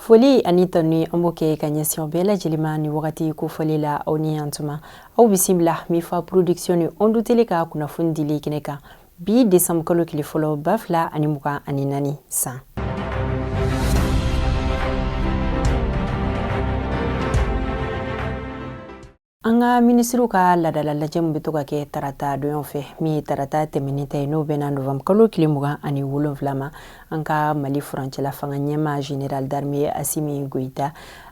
Foli ani tanu an b'o kɛ ka ɲɛsin aw bɛɛ lajɛlen ma ni wagati kofɔlen la. Aw ni yan tuma, aw bisimila Mifa Production ni Ondu Tele ka kunnafoni dili kɛnɛ kan bi décembre kalo tile fɔlɔ 2024 san. An ka minisiriw ka ladala lajɛ min bɛ to ka kɛ tarata donyaw fɛ, min ye tarata tɛmɛnen ta ye, n'o bɛnna novembre kalo tile 27 ma, an ka Mali furancɛla fanga ɲɛmaa général d'armée Asimi Goyita,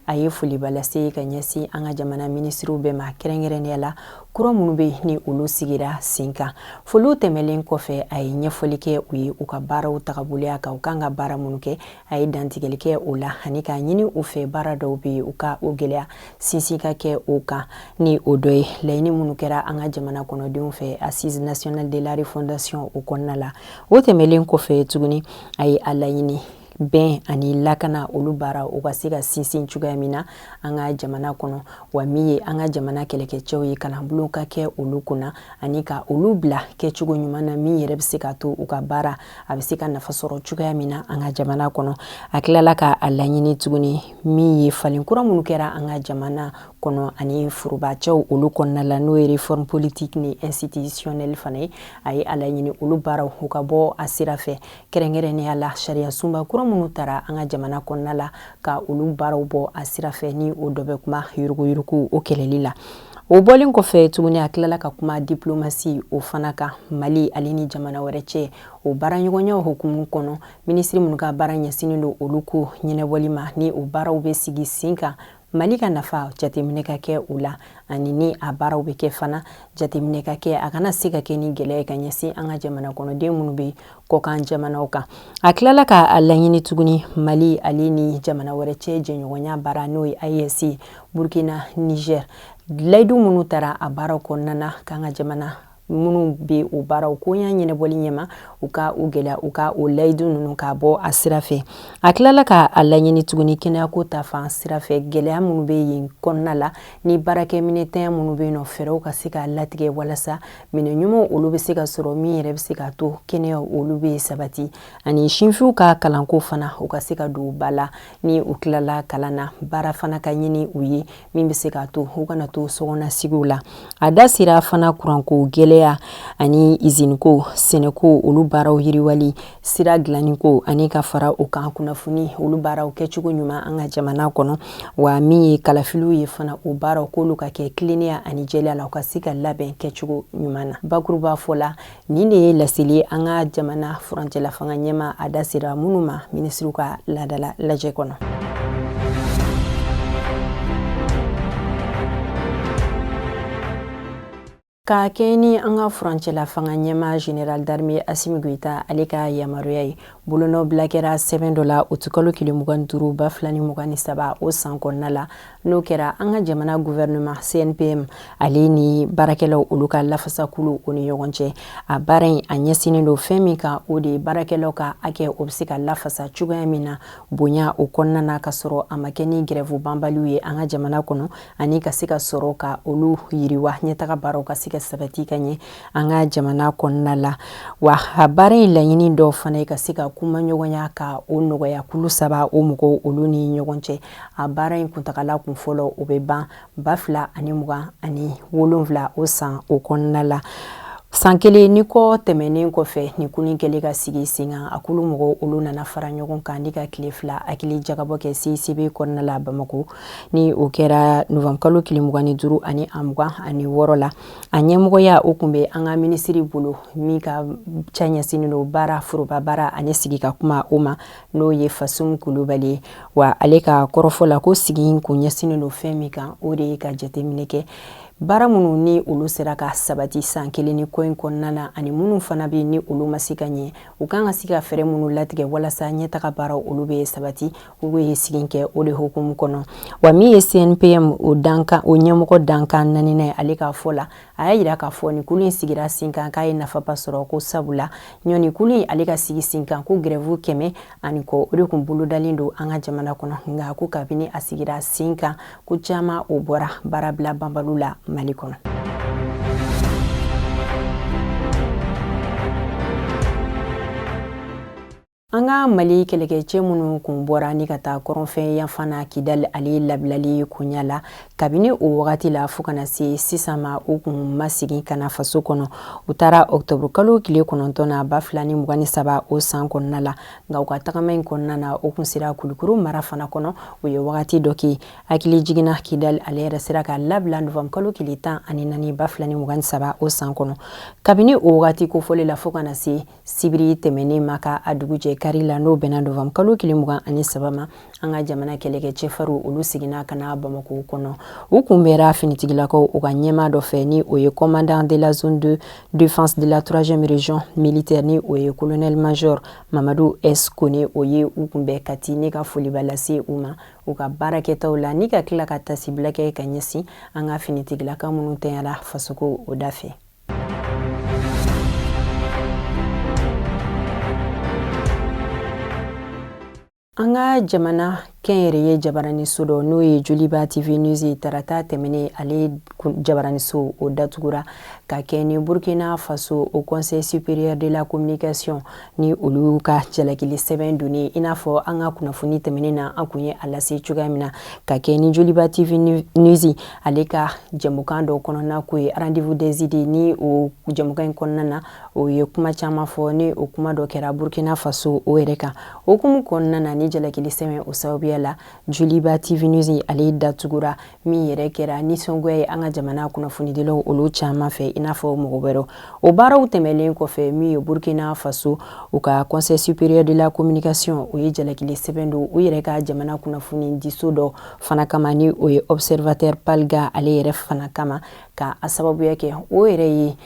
a ye foliba lase ka ɲɛsin an ka jamana minisiriw bɛɛ ma, kɛrɛnkɛrɛnnenya la kura minnu bɛ yen ni olu sigira sen kan. Foliw tɛmɛlen kɔfɛ, a ye ɲɛfɔli kɛ u ye u ka baaraw tagaboloya kan, u kan ka baara minnu kɛ. A ye dantigɛli kɛ o la ani k'a ɲini u fɛ, baara dɔw bɛ yen, u ka o gɛlɛya sinsin ka kɛ o kan, ni o dɔ ye laɲini minnu kɛra an ka jamana kɔnɔdenw fɛ Assise nationale de la refondation o kɔnɔna la. O tɛmɛlen kɔfɛ tuguni, a ye a laɲini bɛn ani lakana olu baara u ka se ka sinsin cogoya min na an ka jamana kɔnɔ, wa min ye an ka jamana kɛlɛkɛcɛw ye, kalanbulon ka kɛ olu kunna ani ka olu bila kɛcogo ɲuman na, min yɛrɛ bɛ se ka to u ka baara a bɛ se ka nafa sɔrɔ cogoya min na an ka jamana kɔnɔ. A tilala ka a laɲini tuguni, min ye falen kura minnu kɛra an ka jamana kɔnɔ ani forobacɛw olu kɔnɔna la, n'o ye réforme politique ni institutionnelle fana ye, a ye a laɲini olu baaraw u ka bɔ a sira fɛ, kɛrɛnkɛrɛnnenya la sariya sunba kura minnu tara an ka jamana kɔnɔna la, ka olu baaraw bɔ a sira fɛ, ni o dɔ bɛ kuma yuruguyurugu o kɛlɛli la. O bɔlen kɔfɛ tuguni, a tilala ka kuma diplomasi o fana kan, Mali ale ni jamana wɛrɛ cɛ o baaraɲɔgɔnyaw hukumu kɔnɔ. Minisiri minnu ka baara ɲɛsinnen don olu ko ɲɛnabɔli ma, ni o baaraw bɛ sigi sen kan, Mali ka nafa jateminɛ ka kɛ o la, ani ni a baaraw bɛ kɛ fana, jateminɛ ka kɛ a kana se ka kɛ ni gɛlɛya ye ka ɲɛsin an ka jamana kɔnɔden minnu bɛ kɔkan jamanaw kan. A tilala ka a laɲini tuguni, Mali ale ni jamana wɛrɛ cɛ jɛɲɔgɔnya baara, n'o ye AES, Burkina, Niger, layidu minnu tara a baaraw kɔnɔna na, k'an ka jamana minnu bɛ o baaraw koɲa ɲɛnabɔli ɲɛma, u ka u gɛlɛya u ka o layidu ninnu k'a bɔ a sira fɛ. A tilala ka a laɲini tuguni, kɛnɛyako ta fan sira fɛ, gɛlɛya minnu bɛ yen kɔnɔna la ni baarakɛminɛntanya minnu bɛ yen nɔ, fɛɛrɛw ka se ka latigɛ walasa minɛn ɲumanw olu bɛ se ka sɔrɔ, min yɛrɛ bɛ se ka to kɛnɛya olu bɛ sabati, ani sinfinw ka kalanko fana u ka se ka don ba la, ni u tilala kalan na, baara fana ka ɲini u ye min bɛ se k'a to u kana to sokɔnɔsigiw la. A da sera fana kuranko gɛlɛya ani iziniko, sɛnɛko olu baaraw yiriwali, sira dilanniko, ani ka fara o kan kunnafoni olu baaraw kɛcogo ɲuman an ka jamana kɔnɔ, wa min ye kalafiliw ye fana, o baaraw k'olu ka kɛ tilennenya ani jɛlenya la, u ka se ka labɛn kɛcogo ɲuman na. Bakuruba fɔ la, nin de ye laseli an ka jamana furancɛla fanga ɲɛmaa a da sera minnu ma minisiriw ka laadala lajɛ kɔnɔ. Ka kɛɲɛ ni an ka furancɛla fanga ɲɛmaa général d'armée Asimi Goyita ale ka yamaruya ye, bolonɔbila kɛra sɛbɛn dɔ la utukalo tile 25 2023 o san kɔnɔna la, n'o kɛra an ka jamana gouvernement CNPM ale ni baarakɛlaw olu ka lafasakulu o ni ɲɔgɔn cɛ. A baara in a ɲɛsinnen don fɛn min kan, o de ye baarakɛlaw ka hakɛ o bɛ se ka lafasa cogoya min na bonya o kɔnɔna na, ka sɔrɔ a ma kɛ ni grève banbaliw ye an ka jamana kɔnɔ, ani ka se ka sɔrɔ ka olu yiriwa, ɲɛtaga baaraw ka se ka sabati ka ɲɛ an ka jamana kɔnɔna la. Wa a baara in laɲini dɔw fana ye ka se ka kumaɲɔgɔnya ka o nɔgɔya kulu saba o mɔgɔw olu ni ɲɔgɔn cɛ. A baara in kuntagala kun fɔlɔ o bɛ ban 2027 o san o kɔnɔna la. San kelen ni kɔ tɛmɛnen kɔfɛ, nin kulu kɛlen ka sigi sen kan, a kulu mɔgɔw olu nana fara ɲɔgɔn kan ni ka tile 2 hakili jagabɔ kɛ CICB kɔnɔna la Bamakɔ, ni o kɛra novembre kalo tile 25 ani a 26 la. A ɲɛmɔgɔya o tun bɛ an ka minisiri bolo min ka ca ɲɛsinnen don baara, foroba baara ani sigi ka kuma o ma, n'o ye Fasum Kulubali ye. Wa ale ka kɔrɔfɔ la, ko sigi in kun ɲɛsinnen don fɛn min kan, o de ye ka jateminɛ kɛ baara minnu ni olu sera ka sabati san kelen ni kɔ in kɔnɔna na, ani minnu fana bɛ ni olu ma se ka ɲɛ, u kan ka se ka fɛɛrɛ minnu latigɛ walasa ɲɛtaga baaraw olu bɛ sabati. U ye sigi kɛ o de hukumu kɔnɔ. Wa min ye CNPM o dankan o ɲɛmɔgɔ dankan naaninan ye, ale k'a fɔ la, a y'a jira k'a fɔ nin kulu in sigira sen kan k'a ye nafaba sɔrɔ, ko sabula ɲɔni kulu in ale ka sigi sen kan, ko grève 100 ani kɔ o de kun bolodalen don an ka jamana kɔnɔ, nka ko kabini a sigira sen kan, ko caman o bɔra baarabila banbaliw la Mali kɔnɔ. An ka Mali kɛlɛkɛcɛ minnu kun bɔra ni ka taa kɔrɔnfɛ yanfan na Kidali ale labilali koɲa la, kabini o wagati la fo ka na se sisan ma, u kun ma segin ka na faso kɔnɔ. U taara ɔkutɔburu kalo tile 9 na 2023 o san kɔnɔna la. Nka u ka tagama in kɔnɔna na, u kun sera Kulukoro mara fana kɔnɔ. U ye wagati dɔ kɛ. Hakili jiginna, Kidali ale yɛrɛ sera ka labila novanburu kalo tile 14 2023 o san kɔnɔ. Kabini o wagati kofɔlen la fo ka na se sibiri tɛmɛnen ma ka a dugujɛ kari la, n'o bɛnna novanburu kalo tile 23 ma, an ka jamana kɛlɛkɛ cɛfarinw olu seginna ka na Bamakɔ kɔnɔ. U kunbɛra finitigilakaw u ka ɲɛmaa dɔ fɛ, ni o ye commandant de la zone de défense de la 3e région militaire, ni o ye colonel major Mamadu S Kone. O ye u kunbɛn Kati ni ka foliba lase u ma u ka baarakɛtaw la, ni ka tila ka tasibila kɛ ka ɲɛsin an ka finitigilaka minnu tanyara fasoko o da fɛ. An ka jamana kɛnyɛrɛye jabaraniso dɔ, n'o ye Joliba TV News ye, tarata tɛmɛnen ale jabaraniso o datugura ka kɛ ni Burkina Faso o Conseil supérieur de la communication ni olu ka jalakili sɛbɛn donnen, i n'a fɔ an ka kunnafoni tɛmɛnen na an kun ye a lase cogoya min na, ka kɛ ni Joliba TV News ale ka jɛmukan dɔ kɔnɔna ko ye Rendez-vous des idées. Ni o jɛmukan in kɔnɔna na, o ye kuma caman fɔ, ni o kuma dɔ kɛra Burkina Faso o yɛrɛ kan. O hukumu kɔnɔna na, ni jalakili sɛbɛn o sababuya la, Joliba TV News ale datugura, min yɛrɛ kɛra nisɔngoya ye an ka jamana kunnafonidilaw olu caman fɛ, i n'a fɔ mɔgɔ wɛrɛw. O baaraw tɛmɛlen kɔfɛ, min ye Burkina Faso u ka Conseil supérieur de la communication, o ye jalakili sɛbɛn don u yɛrɛ ka jamana kunnafonidiso dɔ fana kama, ni o ye Observateur Palga ale yɛrɛ fana kama, ka a sababuya kɛ o yɛrɛ ye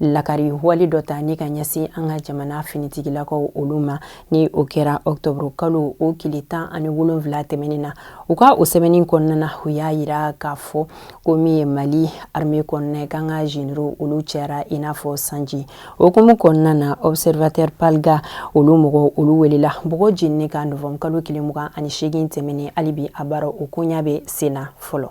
lakari wale dɔ ta ni ka ɲɛsin an ka jamana finitigilakaw olu ma, ni o kɛra ɔkutɔburu kalo o tile 17 tɛmɛnen na. U ka o sɛbɛnni kɔnɔna na, u y'a yira k'a fɔ ko min ye Mali armée kɔnɔna ye, k'an ka généraux olu cayara i n'a fɔ sanji. O hukumu kɔnɔna na, Observateur Palga olu mɔgɔ olu welela bɔgɔ jenini kan novanburu kalo tile 28 tɛmɛnen. Hali bi a baara o koɲa bɛ sen na fɔlɔ.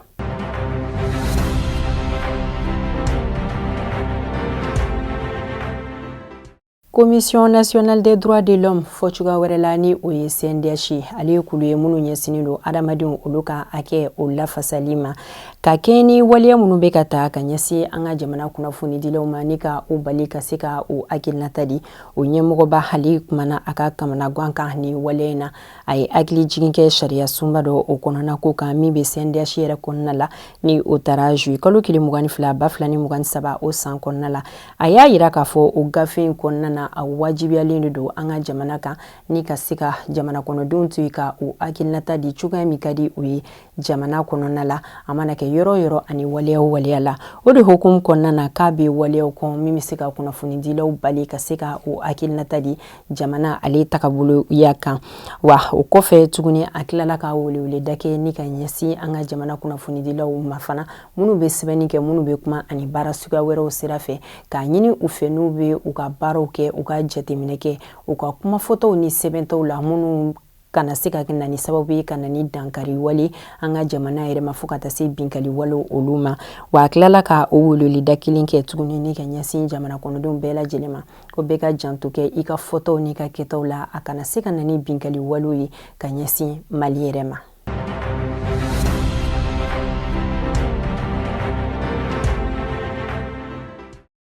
Commission nationale des droits de l'homme, fɔ cogoya wɛrɛ la ni o ye CNDH, ale ye kulu ye minnu ɲɛsinnen don adamadenw olu ka hakɛ o lafasali ma, ka kɛɲɛ ni waleya minnu bɛ ka ta ka ɲɛsin an ka jamana kunnafonidilaw ma ni ka u bali ka se ka u hakilinata di. O ɲɛmɔgɔba ale kumana a ka kamanagan kan ni waleya in na. A ye hakili jigin kɛ sariya sunba dɔ o kɔnɔna ko kan min bɛ CNDH yɛrɛ kɔnɔna la, ni o taara juillet kalo tile 22 2023 o san kɔnɔna la. A y'a yira k'a fɔ o gafe in kɔnɔna na, a wajibiyalen de don an ka jamana kan ni ka se ka jamana kɔnɔdenw to yen ka u hakilinata di cogoya min ka di u ye jamana kɔnɔna la, a mana kɛ yɔrɔ yɔrɔ ani waleya o waleya la. O de hukumu kɔnɔna na, k'a bɛ waleyaw kɔn min bɛ se ka kunnafonidilaw bali ka se ka u hakilinata di jamana ale tagaboloya kan. Wa o kɔfɛ tuguni, a tilala ka weleweleda kɛ ni ka ɲɛsin an ka jamana kunnafonidilaw ma fana, minnu bɛ sɛbɛnni kɛ, minnu bɛ kuma ani baara suguya wɛrɛw sira fɛ, k'a ɲini u fɛ n'u bɛ u ka baaraw kɛ, u ka jateminɛ kɛ u ka kumafɔtaw ni sɛbɛntaw la, minnu kana se ka na ni sababu ye ka na ni dankari wale an ka jamana yɛrɛ ma, fo ka taa se binkali wale olu ma. Wa a tilala ka o weleweleda kelen kɛ tuguni ni ka ɲɛsin jamana kɔnɔdenw bɛɛ lajɛlen ma, ko bɛɛ ka janto kɛ i ka fɔtaw n'i ka kɛtaw la, a kana se ka na ni binkali walew ye ka ɲɛsin Mali yɛrɛ ma.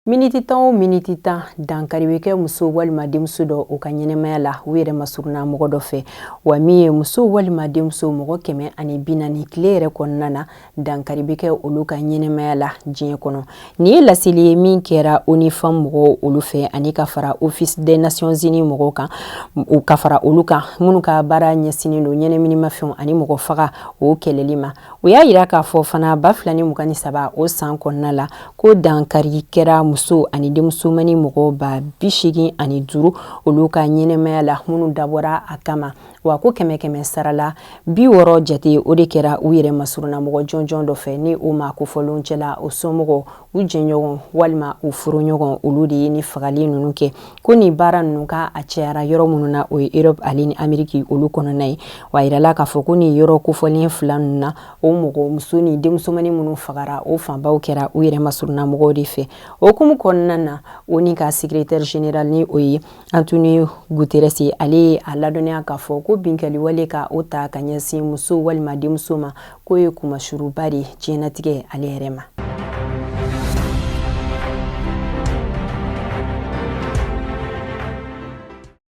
Miniti 10 o miniti 10, dankari bɛ kɛ muso walima denmuso dɔ u ka ɲɛnamaya la u yɛrɛ masurunna mɔgɔ dɔ fɛ. Wa min ye muso walima denmuso mɔgɔ 140 tile yɛrɛ kɔnɔna na, dankari bɛ kɛ olu ka ɲɛnamaya la diɲɛ kɔnɔ. Nin ye laseli ye min kɛra ONU Femmes mɔgɔw olu fɛ, ani ka fara Office des Nations Unies mɔgɔw kan, u ka fara olu kan minnu ka baara ɲɛsinnen don ɲɛnaminimafɛnw ani mɔgɔ faga o kɛlɛli ma. U y'a yira k'a fɔ fana 2023 o san kɔnɔna la, ko dankari kɛra muso ani denmusomani mɔgɔ 85 olu ka ɲɛnamaya la, minnu dabɔra a kama. Wa ko kɛmɛ kɛmɛ sara la 60 jate, o de kɛra u yɛrɛ masurunnamɔgɔ jɔnjɔn dɔ fɛ. Ni o maa kofɔlenw cɛla, o somɔgɔ, u jɛɲɔgɔn walima u furuɲɔgɔn, olu de ye ni fagali ninnu kɛ. Ko nin baara ninnu ka a cayara yɔrɔ minnu na, o ye Europe ale ni Ameriki olu kɔnɔna ye. Wa a yirala k'a fɔ ko nin yɔrɔ kofɔlen fila ninnu na, o mɔgɔ muso ni denmusomanin minnu fagara, o fanbaw kɛra u yɛrɛ masurunnamɔgɔw de fɛ. O hukumu kɔnɔna na, ONU ka secrétaire général, ni o ye Antonio Guterres ye, ale ye a ladɔnniya k'a fɔ ko binkanni ka o ta ka ɲɛsin muso walima denmuso ma, k'o ye kunmasuruba de diɲɛnatigɛ ale yɛrɛ ma.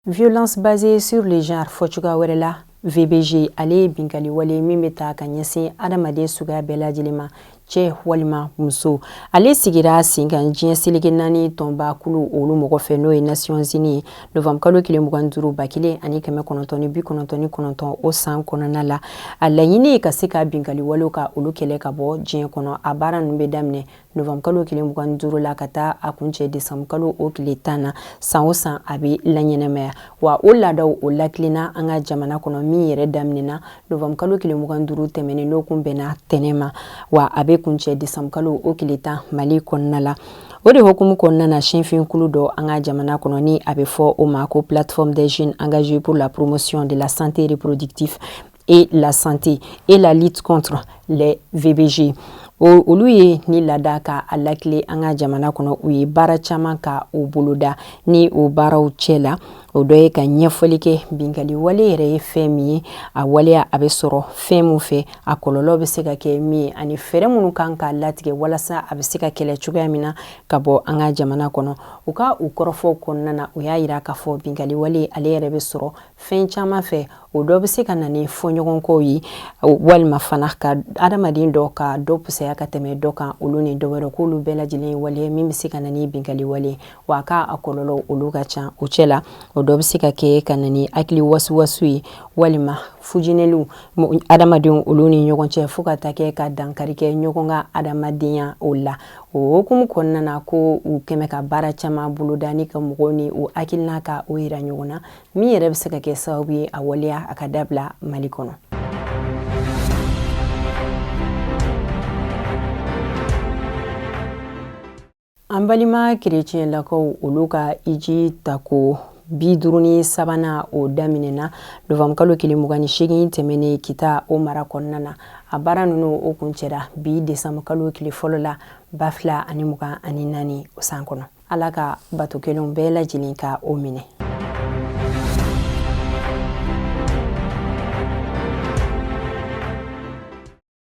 Violence basée sur le genre, fɔcogoya wɛrɛ la VBG, ale ye binkanni wale min bɛ ta ka ɲɛsin adamaden suguya bɛɛ lajɛlen ma, cɛ walima muso. Ale sigira sen kan diɲɛ seleke naani tɔnba kulu olu mɔgɔ fɛ, n'o ye Nations Unies ye, novembre kalo tile 25 1999 o san kɔnɔna la. A laɲini ye ka se ka binkanni walew ka olu kɛlɛ ka bɔ diɲɛ kɔnɔ. A baara ninnu bɛ daminɛ novembre kalo tile 25 la ka taa a kuncɛ décembre kalo o tile 10 na. San o san a bɛ laɲɛnamaya. Wa o laadaw o lakilenna an ka jamana kɔnɔ, min yɛrɛ daminɛna novembre kalo tile 25 tɛmɛnen, n'o kun bɛnna tɛnɛ ma, wa a bɛ kuncɛ décembre kalo o tile 10 Mali kɔnɔna la. O de hukumu kɔnɔna na, sifinkulu dɔ an ka jamana kɔnɔ, ni a bɛ fɔ o ma ko Plateforme des jeunes engagés pour la promotion de la santé reproductive et la santé et la lutte contre les VBG, olu ye ni laada ka a lakile an ka jamana kɔnɔ. U ye baara caman ka o boloda. Ni o baaraw cɛ la, o dɔ ye ka ɲɛfɔli kɛ binkanni wale yɛrɛ ye fɛn min ye, a waleya a bɛ sɔrɔ fɛn min fɛ, a kɔlɔlɔ bɛ se ka kɛ min ye, ani fɛɛrɛ minnu kan ka latigɛ walasa a bɛ se ka kɛlɛ cogoya min na ka bɔ an ka jamana kɔnɔ. U ka u kɔrɔfɔw kɔnɔna na, u y'a yira k'a fɔ binkanni wale ale yɛrɛ bɛ sɔrɔ fɛn caman fɛ. O dɔ bɛ se ka na ni fɔɲɔgɔnkɔw ye, walima fana ka adamaden dɔ ka dɔ pusaya ka tɛmɛ dɔ kan, olu ni dɔ wɛrɛ, k'olu bɛɛ lajɛlen ye wale min bɛ se ka na ni binkanni wale. Wa a ka a kɔlɔlɔ olu ka ca. O cɛ la, o dɔ bɛ se ka kɛ ka na ni hakili wasuwasu ye, walima fujinɛliw adamadenw olu ni ɲɔgɔn cɛ, fo ka taa kɛ ka dankari kɛ ɲɔgɔn ka adamadenya o la. O hukumu kɔnɔna na, ko u kɛmɛ ka baara caman boloda ni ka mɔgɔw ni o hakilina ka o yira ɲɔgɔn na, min yɛrɛ bɛ se ka kɛ sababu ye a waleya a ka dabila Mali kɔnɔ. An balima kerecɛnlakaw olu ka hiji tako 53nan o daminɛna novembre kalo tile 28 tɛmɛnen Kita o mara kɔnɔna na. A baara ninnu o kuncɛra bi décembre kalo tile fɔlɔ la 2024 o san kɔnɔ. Ala ka bato kelenw bɛɛ lajɛlen ka o minɛ.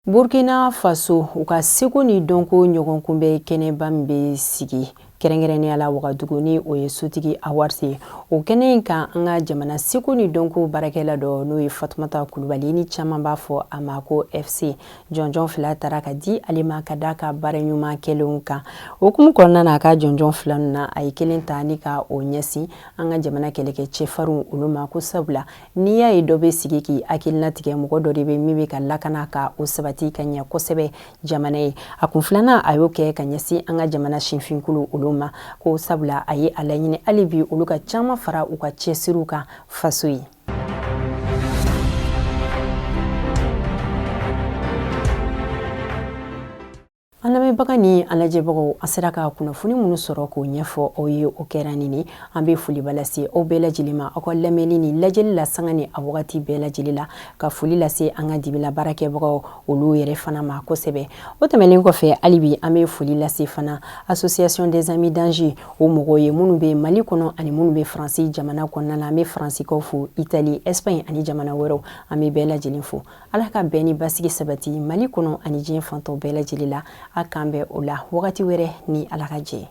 Burkina Faso, u ka seko ni dɔnko ɲɔgɔn kunbɛn kɛnɛba min bɛ sigi kɛrɛnkɛrɛnnenya la Wagadugu, ni o ye Sotigi Awards ye, o kɛnɛ in kan, an ka jamana seko ni dɔnko baarakɛla dɔ, n'o ye Fatumata Kulubali, ni caman b'a fɔ a ma ko FC, jɔnjɔn fila taara ka di ale ma ka d'a ka baara ɲuman kɛlenw kan. O hukumu kɔnɔna na, a ka jɔnjɔn fila ninnu na, a ye kelen ta ni ka o ɲɛsin an ka jamana kɛlɛkɛ cɛfarinw olu ma, ko sabula n'i y'a ye dɔ bɛ sigi k'i hakilina tigɛ, mɔgɔ dɔ de bɛ min bɛ ka lakana ka o sabati ka ɲɛ kosɛbɛ jamana ye. A kun filanan, a y'o kɛ ka ɲɛsin an ka jamana sinfinkulu olu ma, ko sabula a ye a laɲini hali bi olu ka caman fara u ka cɛsiriw kan faso ye. An lamɛnbaga ni an lajɛbagaw, an sera ka kunnafoni minnu sɔrɔ k'o ɲɛfɔ aw ye, o kɛra nin ye. An bɛ foliba lase aw bɛɛ lajɛlen ma aw ka lamɛnni ni lajɛli la sanga ni a wagati bɛɛ lajɛlen la, ka foli lase an ka dibila baarakɛbagaw olu yɛrɛ fana ma kosɛbɛ. O tɛmɛnen kɔfɛ, hali bi an bɛ foli lase fana Association des Amis d'Ange o mɔgɔw ye, minnu bɛ Mali kɔnɔ ani minnu bɛ Faransi jamana kɔnɔna na. An bɛ Faransikaw fo, Italie, Espagne ani jamana wɛrɛw, an bɛ bɛɛ lajɛlen fo. Ala ka bɛn ni basigi sabati Mali kɔnɔ ani diɲɛ fan tɔw bɛɛ lajɛlen la. A k'an bɛn o la wagati wɛrɛ ni Ala ka jɛ.